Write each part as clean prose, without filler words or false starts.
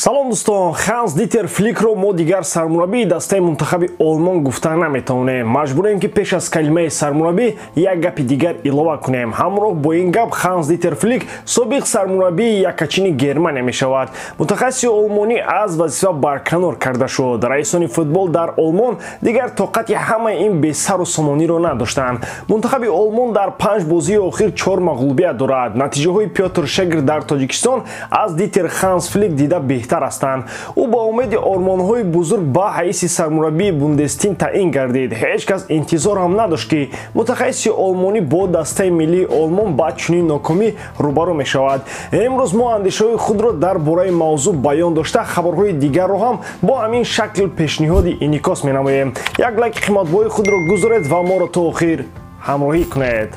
Салом, дӯстон. Ханс Дитер Фликро мо дигар сармураббии дастаи мунтахаби Олмон гуфта наметавонем. Маҷбурем, ки пеш аз калимаи сармураббӣ як гапи дигар илова кунем. Ҳамроҳ бо ин гап, Ханс Дитер Флик собиқ сармураббии яккачини Германия мешавад. Мутахассиси олмонӣ аз вазифа барканор карда шуд. Раисони футбол дар Олмон дигар тоқати ҳамаи ин бесару сомониро надоштанд. Мунтахаби Олмон дар панҷ бозии охир чор мағлубият дорад. Натиҷаҳои Пётр Шегр дар Тоҷикистон аз Дитер Ханс Флик дида беҳтар ҳастанд. Ӯ ба умеди ормонҳои бузург ба ҳайси сармураббии Бундестим таъин гардид. Ҳеҷ кас интизор ҳам надошт, ки мутахассиси олмонӣ бо дастаи миллии Олмон ба чунин нокомӣ рӯбарӯ мешавад. Имрӯз мо андешаҳои худро дар бораи мавзӯъ баён дошта, хабарҳои дигарро ҳам бо ҳамин шакл пешниҳоди инъикос менамоем. Як лайки қиматбоҳои худро гузоред ва моро то охир ҳамроҳӣ кунед.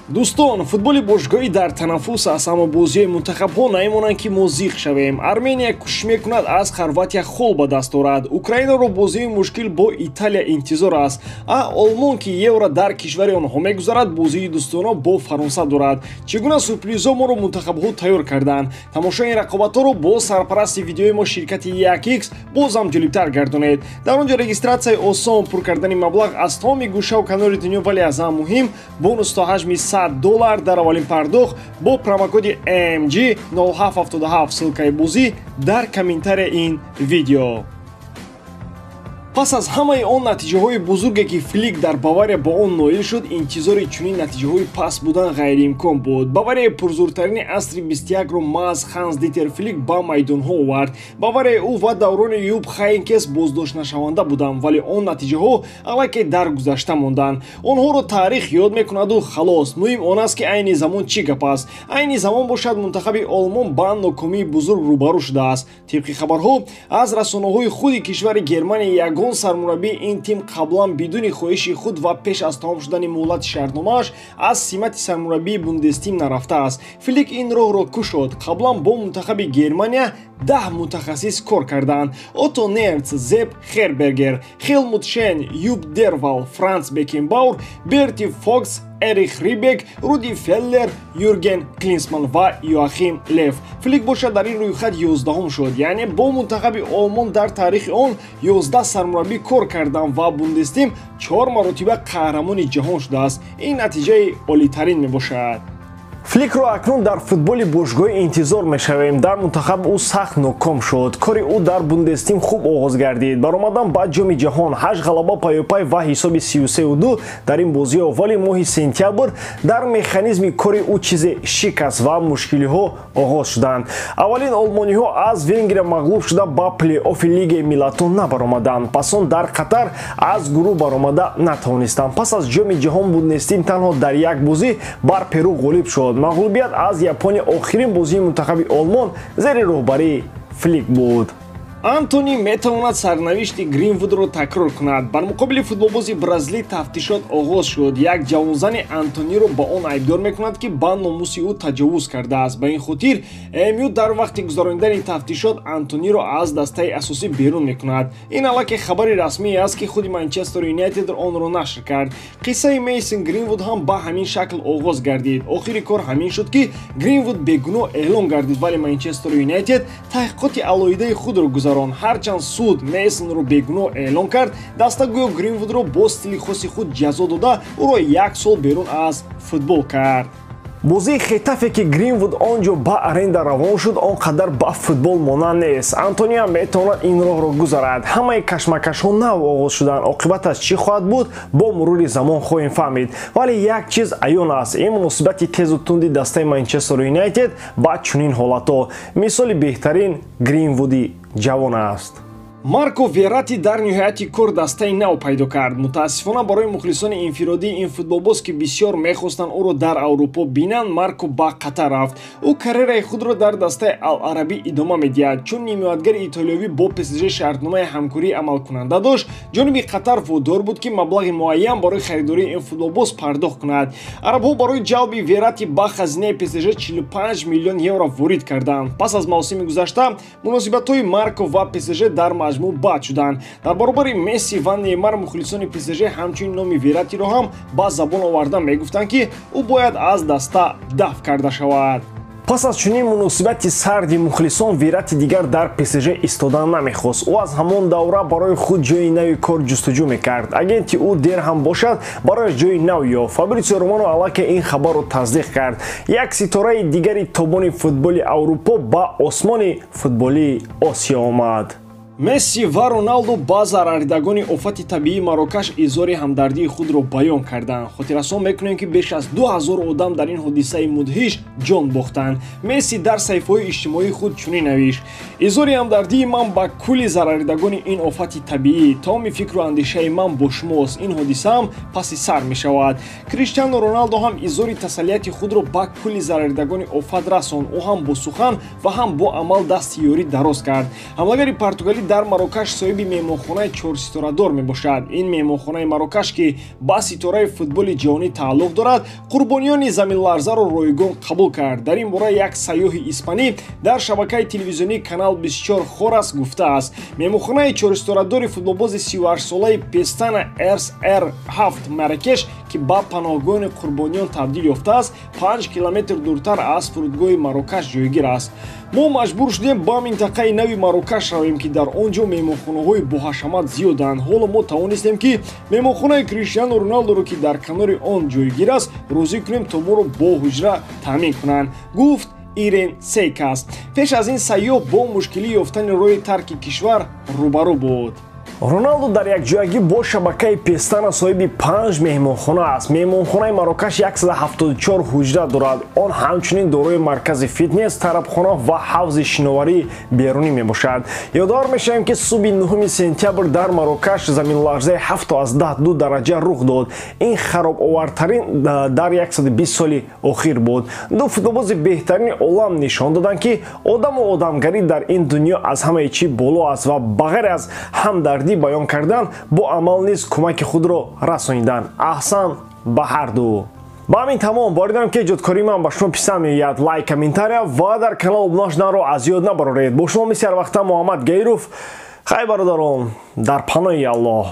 Дӯстон, футболи бошгоҳӣ дар танаффус аст, аммо бозиҳои мунтахабҳо намемонанд, ки мо зиқ шавем. Армения кӯшиш мекунад, аз Хорватия хол ба даст орад. Украинаро бозии мушкил бо Италия интизор аст, а Олмон, ки Евро дар кишвари онҳо мегузарад, бозии дӯстона бо Фаронса дорад. Чӣ гуна сюрпризҳо моро мунтахабҳо тайёр карданд? Тамошои ин рақобатҳоро бо сарпарасти видеои мо, ширкати 1X, бозам ҷолибтар гардонед. Дар он ҷо регистратсияи осон, пур кардани маблағ аз тамоми гӯшаву канори дунё, вале аз ҳама муҳим, бонус то ҳаҷми $100 дар аввалин пардохт бо промокоди MG 0777. Ссылкаи бозӣ дар комментария ин видео. Пас аз ҳамаи он натиҷаҳои бузурге, ки Флик дар Бавария бо он ноил шуд, интизори чунин натиҷаҳои паст будан ғайриимкон буд. Баварияи пурзуртарини асри 21-ро маҳз Ханс Дитер Флик ба майдонҳо овард. Баварияи ӯ ва даврони Юп Хайнкес боздоштнашаванда буданд, вале он натиҷаҳо аллакай дар гузашта монданд. Онҳоро таърих ёд мекунаду халос. Муҳим он аст, ки айни замон чӣ гап аст. Айни замон бошад, мунтахаби Олмон ба нокомии бузург рӯбарӯ шудааст. Тибқи хабарҳо аз расонаҳои худи кишвари Германия, ягон сармураббии ин тим қаблан бидуни хоҳиши худ ва пеш аз тамом шудани муҳлати шартномааш аз симати сармураббии Бундестим нарафтааст. Флик ин роҳро кушод. Қаблан бо мунтахаби Германия 10 мутахассис кор карданд: Отто Нерц, Зепп Хербергер, Хелмут Шен, Юп Дервал, Франц Бекенбауэр, Берти Фокс, Эрих Рибек, Руди Феллер, Юрген Клинсман ва Йоахим Лев. Флик бошад, дар ин рӯйхат 11-ум шуд. Яъне бо мунтахаби Олмон дар таърихи он 11 сармураббӣ кор карданд ва Бундестим чор маротиба қаҳрамони ҷаҳон шудааст. Ин натиҷаи олитарин мебошад. Фликро акнун дар футболи бошгоҳӣ интизор мешавем. Дар мунтахаб ӯ сахт ноком шуд. Кори ӯ дар Бундестим хуб оғоз гардид: баромадан ба Ҷоми ҷаҳон, ҳашт ғалаба паёпай ва ҳисоби 33-2 дар ин бозиҳо. Вале моҳи сентябр дар механизми кори ӯ чизе шикаст ва мушкилиҳо оғоз шуданд. Аввалин олмониҳо аз Венгрия мағлуб шуда, ба плей-оффи Лигаи миллатон набаромаданд. Пас он дар Қатар аз гурӯҳ баромада натавонистанд. Пас аз Ҷоми ҷаҳон Бундестим танҳо дар як бозӣ бар Перу ғолиб шуд. Мағлубият аз Япония охирин бозии мунтахаби Олмон зери роҳбарии Флик буд. Антони метавонад сарнавишти Гринвудро такрор кунад. Бар муқобили футболбози бразилӣ тафтишот оғоз шуд. Як ҷавонзани Антониро ба он айбдор мекунад, ки ба номуси ӯ таҷовуз кардааст. Ба ин хотир МЮ дар вақти гузаронидани тафтишот Антониро аз дастаи асосӣ берун мекунад. Ин аллакай хабари расмие аст, ки худи Манчестер Юнайтед онро нашр кард. Қиссаи Мейсон Гринвуд ҳам ба ҳамин шакл оғоз гардид. Охири кор ҳамин шуд, ки Гринвуд бегуноҳ эълон гардид, вале Манчестер Юнайтед таҳқиқоти алоҳидаи худро гузаронд. Ҳарчанд суд Мейсонро бегуноҳ эълон кард, даста гӯё Гринвудро бо стили хоси худ ҷазо дода, ӯро як сол берун аз футбол кард. Бозии Хетафе, ки Гринвуд он ҷо ба аренда равон шуд, он қадар ба футбол монанд нест. Антониам метавонад ин роҳро гузарад. Ҳамаи кашмакашҳо нав оғоз шуданд. Оқибаташ чӣ хоҳад буд, бо мурури замон хоҳем фаҳмид. Вале як чиз аён аст: ин муносибати тезу тунди дастаи Манчестер Юнайтед ба чунин ҳолатҳо. Мисоли беҳтарин Гринвуди ҷавон аст. Марко Верати дар ниҳояти кор дастаи нав пайдо кард. Мутаассифона барои мухлисони инфиродии ин футболбоз, ки бисёр мехостанд ӯро дар Аврупо бинанд, Марко ба Қатар рафт. Ӯ карьераи худро дар дастаи Ал-Арабӣ идома медиҳад. Чун нимиётгари итолиёвӣ бо ПСЖ шартномаи ҳамкории амалкунанда дошт, ҷониби Қатар водор буд, ки маблағи муайян барои харидории ин футболбоз пардохт кунад. Арабҳо барои ҷалби Верати ба хазинаи ПСЖ 45 миллион евро ворид карданд. Пас аз мавсими гузашта муносибатҳои Марко ва ПСЖ дар маҷмӯъ бад шуданд. Дар баробари Месси ва Неймар мухлисони ПСЖ ҳамчунин номи Вератиро ҳам ба забон оварда мегуфтанд, ки ӯ бояд аз даста дафт карда шавад. Пас аз чунин муносибати сарди мухлисон, Верратти дигар дар ПСЖ истодан намехост. Ӯ аз ҳамон давра барои худ ҷои нави кор ҷустуҷӯ мекард. Агенти ӯ дер ҳам бошад, барояш ҷои нав ёфт. Фабритсио Романо аллакай ин хабарро тасдиқ кард. Як ситораи дигари тобони футболи Аврупо ба осмони футболии Осиё омад. Месси ва Роналду ба зарардидагони офати табиии Марокаш изҳори ҳамдардии худро баён карданд. Хотиррасон мекунем, ки беш аз 2000 одам дар ин ҳодисаи мудҳиш ҷон бохтанд. Месси дар саҳифаҳои иҷтимоии худ чунин навишт: изҳори ҳамдардии ман ба кулли зарардидагони ин офати табиӣ. Тамоми фикру андешаи ман бо шумост. Ин ҳодиса ҳам паси сар мешавад. Криштиану Роналдо ҳам изҳори тасаллияти худро ба кулли зарардидагони офат расонд. Ӯ ҳам бо сухан ва ҳам бо амал дасти ёрӣ дароз кард. Ҳамлагари португалӣ дар Марокаш соҳиби меҳмонхонаи чорситорадор мебошад. Ин меҳмонхонаи Марокаш, ки ба ситораи футболи ҷаҳонӣ тааллуқ дорад, қурбониёни заминларзаро ройгон қабул кард. Дар ин бора як сайёҳи испанӣ дар шабакаи телевизионии Канал 24 Хорас гуфтааст. Меҳмонхонаи чорситорадори футболбози 38-солаи Пестана РСР7 Маракеш, ки ба паноҳгоҳи қурбониён табдил ёфтааст, 5 километр дуртар аз фурудгоҳи Марокаш ҷойгир аст. Мо маҷбур шудем ба минтақаи нави Марокаш равем, ки дар он ҷо меҳмонхонаҳои боҳашамат зиёданд. Ҳоло мо тавонистем, ки меҳмонхонаи Криштиану Роналдоро, ки дар канори он ҷойгир аст, розӣ кунем, то моро бо ҳуҷра таъмин кунанд, гуфт Ирен Сейкас. Пеш аз ин сайёҳ бо мушкилӣ ёфтани роҳи тарки кишвар рӯбарӯ буд. Роналдо дар якҷоягӣ бо шабакаи Пестана соҳиби 5 меҳмонхона аст. Меҳмонхонаи Марокаш 174 ҳуҷра дорад. Он ҳамчунин дорои маркази фитнес, тарабхона ва ҳавзи шиноварии берунӣ мебошад. Ёдовар мешавем, ки субҳи 9 сентябр дар Марокаш заминларзаи 7,2 дараҷа рух дод. Ин харобовартарин дар 120 соли охир буд. Ду футболбози беҳтарини олам нишон доданд, ки одаму одамгарӣ дар ин дунё аз ҳамаи чӣ боло аст ва ба ғайр аз ҳамдардӣ баён кардан, бо амал низ кӯмаки худро расониданд. Аҳсан ба ҳарду. Ба ҳамин тамом. Боридам, ки эҷодкории ман ба шумо писанд меояд. Лайк, комментария ва дар канал обуна шуданро аз ёд набароред. Бо шумо мисли ҳарвақта Муҳаммад Гаиров. Хайр, бародарон, дар паноҳи Аллоҳ.